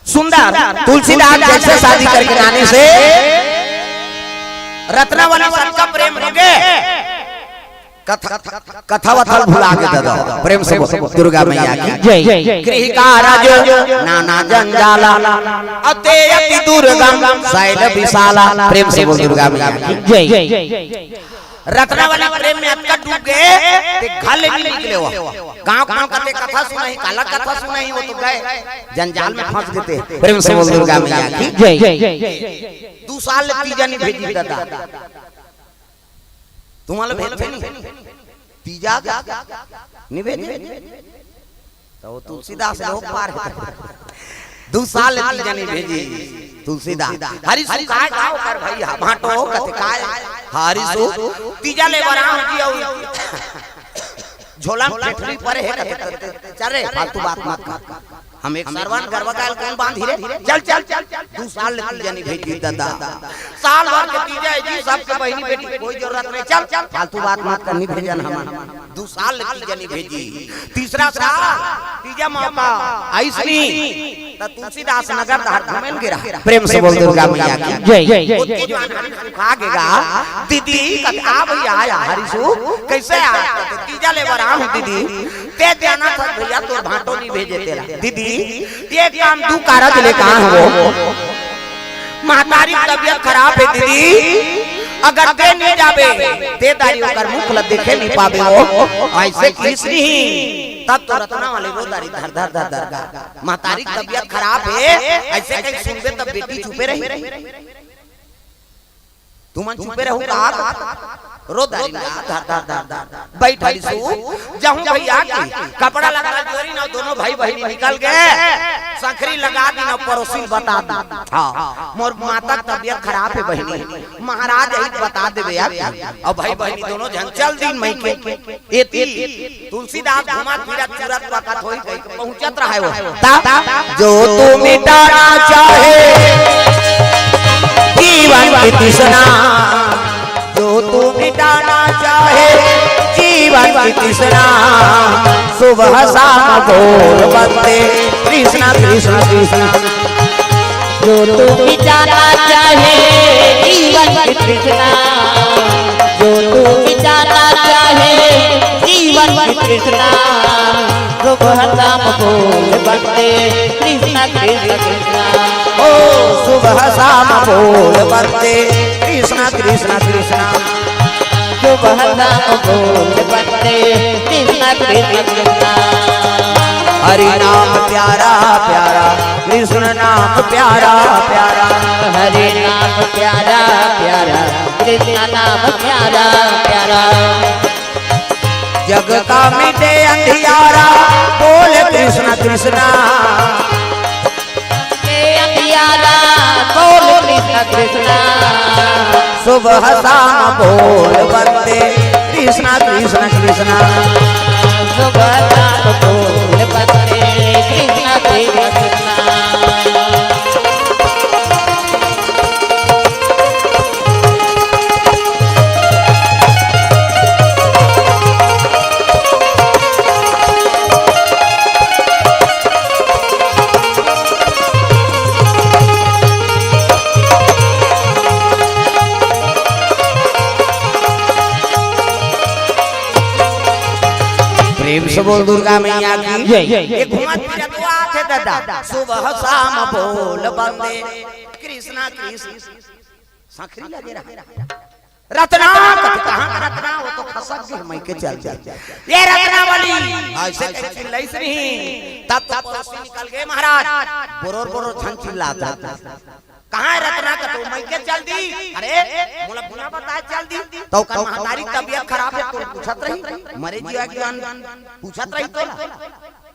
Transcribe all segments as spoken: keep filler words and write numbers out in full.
सुंदर तुलसीदास जैसे शादी करके नानी से रत्नावली सबका प्रेम हो गे। कथा, कथा वथा ल भुला गे दादा। प्रेम से बोल दुर्गा मैया की। जय। गृह कारज नाना जंजाला, अते अति दुर्गम शैल विशाला। प्रेम से बोल दुर्गा मैया की। जय। रत्नावली प्रेम में अतका डूब गे, ते घर ले नइ निकले हो। गांव गांव कते कथा सुनाही, काला कथा सुनाही, वो तो गए जंजाल में फंस गे ते। प्रेम से बोल दुर्गा मैया की। जय। दू साल ले तीजा नइ भेजी दादा। तुम्हां ल भेजथे नहीं तीजा का? नइ भेजे। तो वो तुलसीदास लोग पार है। दू साल ले तीजा नइ भेजी तुलसीदास। हरि सुखाय का ओकर भैया भांटो कथे काय? हरि सु तीजा ले बरा हो जी। अउ झोला में ठेठरी परे हे कथे, चल रे, फालतू बात मत कर। हम एक सरवन गरवा गाय ल कोन बांधी रे? चल, चल, चल। दू साल ले तीजा नइ भेजी दादा। साल भर के तीजा हे जी, सबके बहिनी बेटी, कोई जरूरत नहीं। चल, चल, फालतू बात मत कर, नइ भेजन हमन। दू साल ले तीजा नइ भेजी। तीसरा साल तीजा मौका आइस नहीं, त तुलसीदास नगर धार घूमे ल गे रहा। प्रेम से बोल दुर्गा मैया की। जय। ओतके जुवान हरि सुखा गे गा। दीदी कथे, आ भैया, आया हरि सुख, कैसे आया? कथे, तीजा ले बरा हूं दीदी। ते जानत हस भैया, तोर भांटो नइ भेजे तेला। दीदी, एक काम दू कारज ले कहां हंव। महतारी के तबियत खराब हे दीदी, अगर ते नइ जाबे, ते दारी ओकर मुख ल देखे नइ पाबे हो। अइसे किहिस नहीं, तब तो रत्नावली रो दारी धर धर धर धर गा। महतारी के तबियत खराब हे, अइसे कहीं सुनबे तब बेटी चुपे रही। तुमन चुपे रहू का? रो दारी ला, धर, धर, धर, धर। बैठ हरि सु, जाहूं भैया की, कपड़ा लत्ता जोरिन अउ दोनों भाई बहिनी निकल गे, संखरी लगा दिन अउ परोसिन बता दिन। हां, मोर माता के तबियत खराब हे बहिनी, महाराज अही बता देबे यार। अउ भाई बहिनी दोनों झन चल दिन मइके। एती तुलसीदास घूमत फिरत चुरत बकत होई कहिके पहुंचत रहय वो। तब जो तू मिटाना चाहे जीवन की तृष्णा, जो तू मिटाना चाहे जीवन की तृष्णा, सुबह शाम बोल बंदे कृष्णा कृष्णा कृष्णा। जो तू मिटाना चाहे जीवन की तृष्णा, जो तू मिटाना चाहे जीवन की तृष्णा, सुबह शाम बोल बंदे कृष्णा कृष्णा कृष्णा। ओ सुबह शाम बोल बंदे कृष्णा कृष्णा कृष्णा। सुबह शाम बोल बंदे कृष्णा कृष्णा कृष्णा। हरि नाम प्यारा प्यारा, कृष्ण नाम प्यारा प्यारा। हरि नाम प्यारा प्यारा, कृष्ण नाम प्यारा प्यारा। जग का मिटे अंधियारा, बोल कृष्ण कृष्ण। के अंधियारा, बोल कृष्ण कृष्ण। सुबह शाम बोल बंदे कृष्ण कृष्ण कृष्ण। सुबह शाम बोल बंदे कृष्ण कृष्ण कृष्ण। प्रेम से बोल दुर्गा मैया की। जय। ये घूमत फिरत वो आथे दादा, सुबह शाम बोल बंदे कृष्णा कृष्ण। संखरी लगे रहा। रत्ना, कथे, कहाँ का रत्ना? वो तो खसक गे, मइके चल गे। ये रत्नावली, अइसे कहि चिल्लाइस नहीं। तब तो पड़ोसी निकल गे महाराज, बोरोर बोरोर झन चिल्लात हे। कहाँ हे रत्ना? कथे मइके चल दिस। अरे, मोला बिना बताए चल दिस। त ओकर महतारी के तबियत खराब हे, त पूछत रही, मरे जिया के जुवान पूछत रही तोला।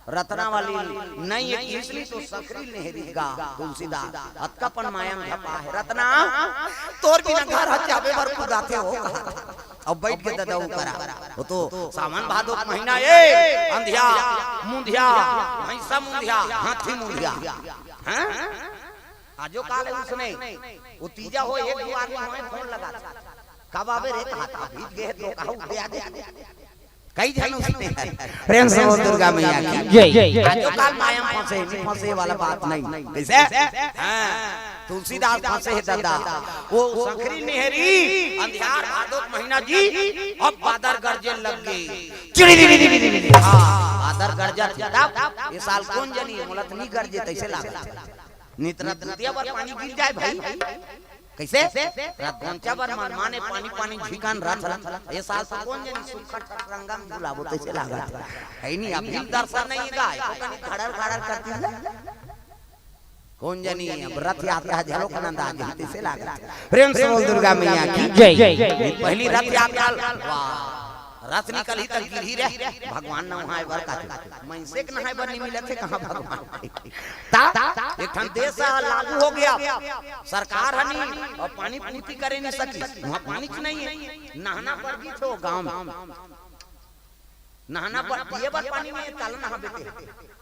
रत्नावली नहीं हे, इसलिए तो संखरी नहरी गा तुलसीदास, अतका पन माया में झपा हे। रत्ना, तोर बिना घर ह जाबे बर कुदाथे हो कहा। अब बइठ गे ददा ऊपर। वो तो सावन भादो के महीना ए, अंधिया, मुंधिया, भैंसा मुंधिया, हाथी मुंधिया। हैं? आजो काल हे उसने, वो तीजा हो, एक दू आदमी होय, फोन लगा। कब आबे रे? कहा था, भीज गए तो कहा, उठे आ जाए। कई झन उसने। प्रेम से बोल दुर्गा मैया की जय। आजो काल माया में फंसे, नहीं फंसे वाला बात नहीं। कैसे? हाँ, तुलसीदास फंसे हे दादा। वो संखरी निहेरी, अंधियार भादो के महीना जी, अब बादर गरजे लग गे। चिड़ी, हाँ, बादर गरजत हे तब, ये साल कोन जनी, मोला त नहीं गरजे, तइसे लागत हे। नित रत नदिया बर पानी गिर जाए भाई। कइसे? रत गोंचा बर मनमाने पानी, पानी झिकन रत रत। ये साल तो कोन जनी सुक्खा ठठरंगा में झुलाबो, तइसे लागत हे। हे नहीं, अब भी दर्शन नहीं हे गा, एको कनी खड़र खड़र करती है। कोन जनी, अब रथ यात्रा झलक नंदा जी, तइसे लागत हे। प्रेम से बोल दुर्गा मैया की जय। ये पहली रथ यात्रा, वाह। रथ निकलही त गिरही रे, भगवान नहाए बर कहथे। मइनसे के नहाए बर नहीं मिलत हे, कहाँ भगवान के? ता, एक ठन देश ह लागू हो गया, सरकार ह नहीं, अउ पानी पूर्ति करे नहीं सकी, वहाँ पानी च नहीं हे, नहाना बर भी छो गाँव में। नहाना बर, पिए बर पानी नहीं हे, काला नहाबे ते।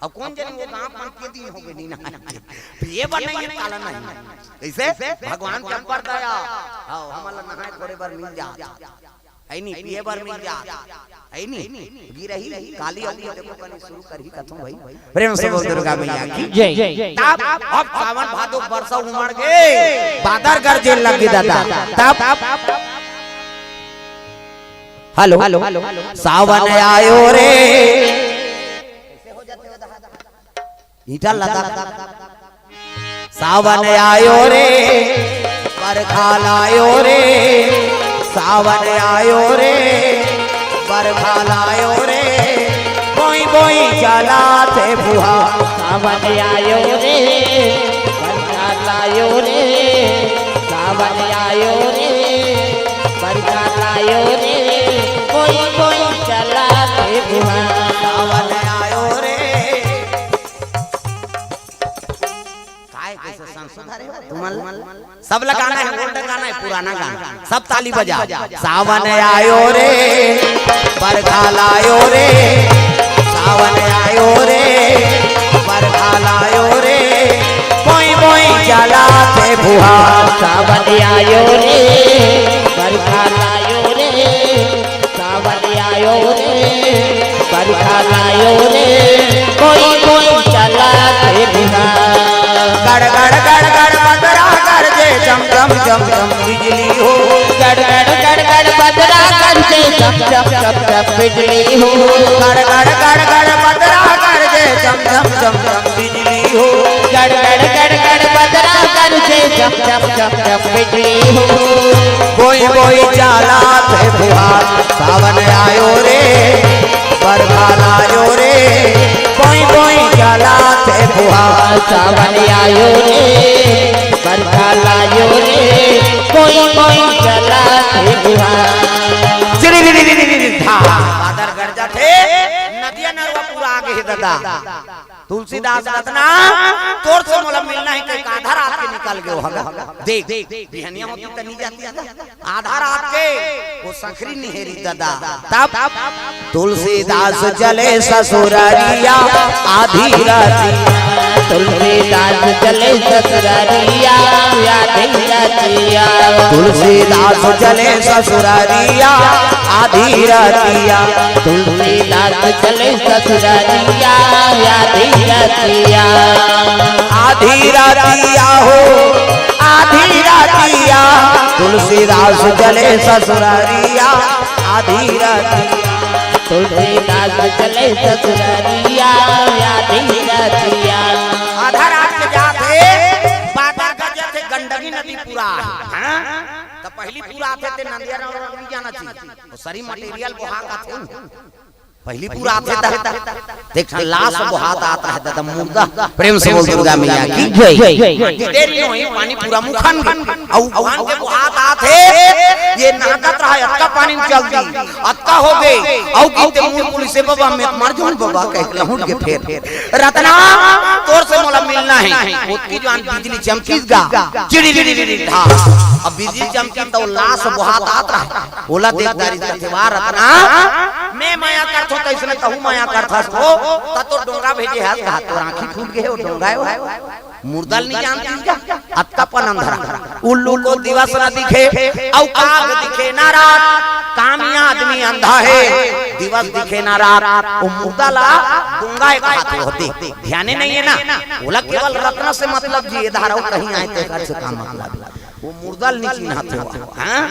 अब कोन जनी वो गाँव मन के दिन हो गए नहीं नहाए, पिए बर नहीं हे, काला नहीं। कइसे? भगवान के अब्बड़ दया, हाँ, हमन ला नहाए खोरे बर मिल जात। हे नहीं, पिए बर मिल जात। हे नहीं, गिरही, काली अउ गिरही, देखो कनी शुरू करही कथों भाई। प्रेम से बोल दुर्गा मैया की जय। तब अब सावन भादो बरसा उमड़ गे, बादर गरजे लग गे दादा। तब हेलो, सावन आयो रे। ईंटा लदा। सावन आयो रे, बरखा लायो रे, सावन आयो रे, बरखा लायो रे, बोई बोई चलाथे फुहार। सावन आयो रे, बरखा लायो रे, सावन आयो रे, बरखा लायो रे, बोई बोई चलाथे फुहार। सावन आयो रे। काय कइसे संशोधन हे तुमन? सब ला गाना हे, ओल्ड गाना हे, पुराना गाना, सब ताली बजा। सावन आयो रे, बरखा लायो रे, सावन आयो रे, बरखा लायो रे, बोई बोई चलाथे फुहार। सावन आयो रे, बरखा लायो रे, सावन आयो रे, बरखा लायो रे, बोई बोई चलाथे फुहार। गड़ गड़ गड़ गड़ बदरा गरजे, चम चम चम चम बिजली हो। गड़ गड़ गड़ गड़ बदरा गरजे, चम चम चम चम बिजली हो। गड़ गड़ गड़ गड़ बदरा गरजे, चम चम चम चम बिजली हो। गड़ गड़ गड़ गड़ बदरा गरजे, चम चम चम चम बिजली हो। बोई बोई चलाथे फुहार, सावन आयो रे, बरखा लायो रे, बोई बोई चलाथे फुहार। सावन आयो रे, बरखा लायो रे, बोई बोई चलाथे फुहार। चिरी री री री री री, धा। बादर गरजत हे, नदिया नरवा पूरा आगे हे दादा। तुलसीदास रतना, तोर से मोला मिलना हे, कहिके आधा रात के निकल गे हो। देख, बिहनिया होती त नहीं जाती। आधा रात के वो संखरी निहेरी दादा। तब तुलसीदास चले ससुरारिया आधी रातिया। तुलसीदास चले ससुरारिया आधी रातिया। तुलसीदास चले ससुरारिया आधी रातिया। तुलसीदास चले ससुरारिया आधी रातिया। आधी रातिया हो, आधी रातिया। तुलसीदास चले ससुरारिया आधी रातिया। तुलसीदास चले ससुरारिया आधी रातिया। आधा रात के जात हे, बादर गरजत हे, गंडकी नदी पूरा हे। हाँ? त पहली पूरा आथे ते नंदिया राव नहीं जाना चाहिए। वो सरी मटेरियल बोहा का थे। पहली पूरा आथे त देख, लाश बोहात आत रहे दादा, मुर्दा। प्रेम से बोल दुर्गा मैया की जय। माटी देरी होई, पानी पूरा मुखन गे। अउ उफान के बोहात आथे, ये नाहकत रहा, अतका पानी में चल दी, अतका हो गे। अउ गिनते मुड़ पुलिस से, "बाबा, मैं मर जाऊं बाबा," कहिके लहुट गे फेर। रतना, तोर से मोला मिलना हे। ओतकी जुवार बिजली चमकिस गा, चिड़ी री री री री धा। अब बिजली चमकिस त वो लाश बोहात आत रहा। ओला देख डारिस कथे, "वाह रतना, मैं मया करथों तइसने तहूँ मया करथस हो, त तोर डोंगा भेजे हस कहा, तोर आँखी फूट गे हे, वो डोंगा हे वो, मुर्दा ल नहीं जानतिस गा, अतका पन अंधरा, उल्लू को दिवस न दिखे, अउ काग दिखे न रात, कामी आदमी अंधा हे।" दिवस दिखे ना रात, वो मुर्दा ला डोंगा एक हाथ होते, ध्याने नहीं है ना। ओला केवल रत्न से मतलब जी, ये धारा कहीं आए ते कर से काम मतलब। वो मुर्दा ल नहीं चिन्हात हो, हाँ?